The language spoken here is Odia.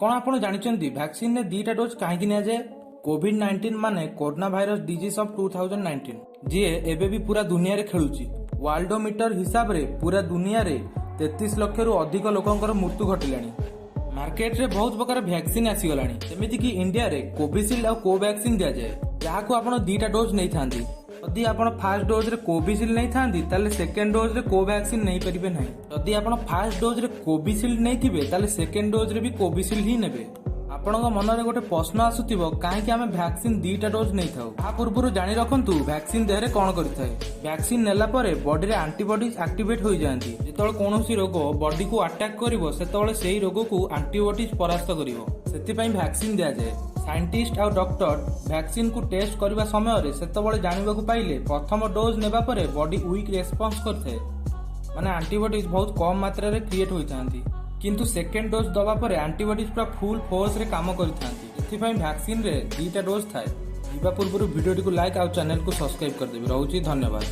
କ'ଣ ଆପଣ ଜାଣିଛନ୍ତି, ଭ୍ୟାକ୍ସିନରେ 2ଟା ଡୋଜ୍ କାହିଁକି ନିଆଯାଏ? କୋଭିଡ-19 ମାନେ corona virus disease of 2019, ଯିଏ ଏବେ ବି ପୁରା ଦୁନିଆରେ ଖେଳୁଛି। ୱାର୍ଲଡୋମିଟର ହିସାବରେ ପୁରା ଦୁନିଆରେ 33 ଲକ୍ଷରୁ ଅଧିକ ଲୋକଙ୍କର ମୃତ୍ୟୁ ଘଟିଲାଣି। ମାର୍କେଟରେ ବହୁତ ପ୍ରକାର ଭ୍ୟାକ୍ସିନ ଆସିଗଲାଣି। ଯେମିତିକି ଇଣ୍ଡିଆରେ କୋଭିସିଲ୍ଡ ଆଉ କୋଭ୍ୟାକ୍ସିନ ଦିଆଯାଏ, ଯାହାକୁ ଆପଣ 2ଟା ଡୋଜ୍ ନେଇଥାନ୍ତି। ଯଦି ଆପଣ ଫାର୍ଷ୍ଟ ଡୋଜରେ କୋଭିସିଲ୍ଡ ନେଇଥାନ୍ତି, ତାହେଲେ ସେକେଣ୍ଡ ଡୋଜରେ କୋଭ୍ୟାକ୍ସିନ ନେଇପାରିବେ ନାହିଁ। ଯଦି ଆପଣ ଫାର୍ଷ୍ଟ ଡୋଜରେ କୋଭିସିଲ୍ଡ ନେଇଥିବେ, ତାହେଲେ ସେକେଣ୍ଡ ଡୋଜରେ ବି କୋଭିସିଲ୍ଡ ହିଁ ନେବେ। ଆପଣଙ୍କ ମନରେ ଗୋଟେ ପ୍ରଶ୍ନ ଆସୁଥିବ, କାହିଁକି ଆମେ ଭ୍ୟାକ୍ସିନ 2ଟା ଡୋଜ ନେଇଥାଉ? ତା ପୂର୍ବରୁ ଜାଣି ରଖନ୍ତୁ ଭ୍ୟାକ୍ସିନ ଦେହରେ କଣ କରିଥାଏ। ଭ୍ୟାକ୍ସିନ ନେଲା ପରେ ବଡିରେ ଆଣ୍ଟିବଡିଜ ଆକ୍ଟିଭେଟ ହୋଇଯାଆନ୍ତି। ଯେତେବେଳେ କୌଣସି ରୋଗ ବଡିକୁ ଆଟାକ୍ କରିବ, ସେତେବେଳେ ସେଇ ରୋଗକୁ ଆଣ୍ଟିବଡିଜ ପରାସ୍ତ କରିବ। ସେଥିପାଇଁ ଭ୍ୟାକ୍ସିନ ଦିଆଯାଏ। ସାଇଣ୍ଟିଷ୍ଟ ଆଉ ଡକ୍ଟର ଭ୍ୟାକ୍ସିନକୁ ଟେଷ୍ଟ କରିବା ସମୟରେ ସେତେବେଳେ ଜାଣିବାକୁ ପାଇଲେ, ପ୍ରଥମ ଡୋଜ ନେବା ପରେ ବଡି ୱିକ୍ ରେସ୍ପନ୍ସ କରିଥାଏ, ମାନେ ଆଣ୍ଟିବଡିଜ ବହୁତ କମ ମାତ୍ରାରେ କ୍ରିଏଟ୍ ହୋଇଥାନ୍ତି। କିନ୍ତୁ ସେକେଣ୍ଡ ଡୋଜ ଦବା ପରେ ଆଣ୍ଟିବଡିଜ ପୁରା ଫୁଲ ଫୋର୍ସରେ କାମ କରିଥାନ୍ତି। ଏଥିପାଇଁ ଭ୍ୟାକ୍ସିନରେ 2ଟା ଡୋଜ ଥାଏ। ଯିବା ପୂର୍ବରୁ ଭିଡ଼ିଓଟିକୁ ଲାଇକ୍ ଆଉ ଚ୍ୟାନେଲକୁ ସବସ୍କ୍ରାଇବ କରିଦେବେ। ରହୁଛି, ଧନ୍ୟବାଦ।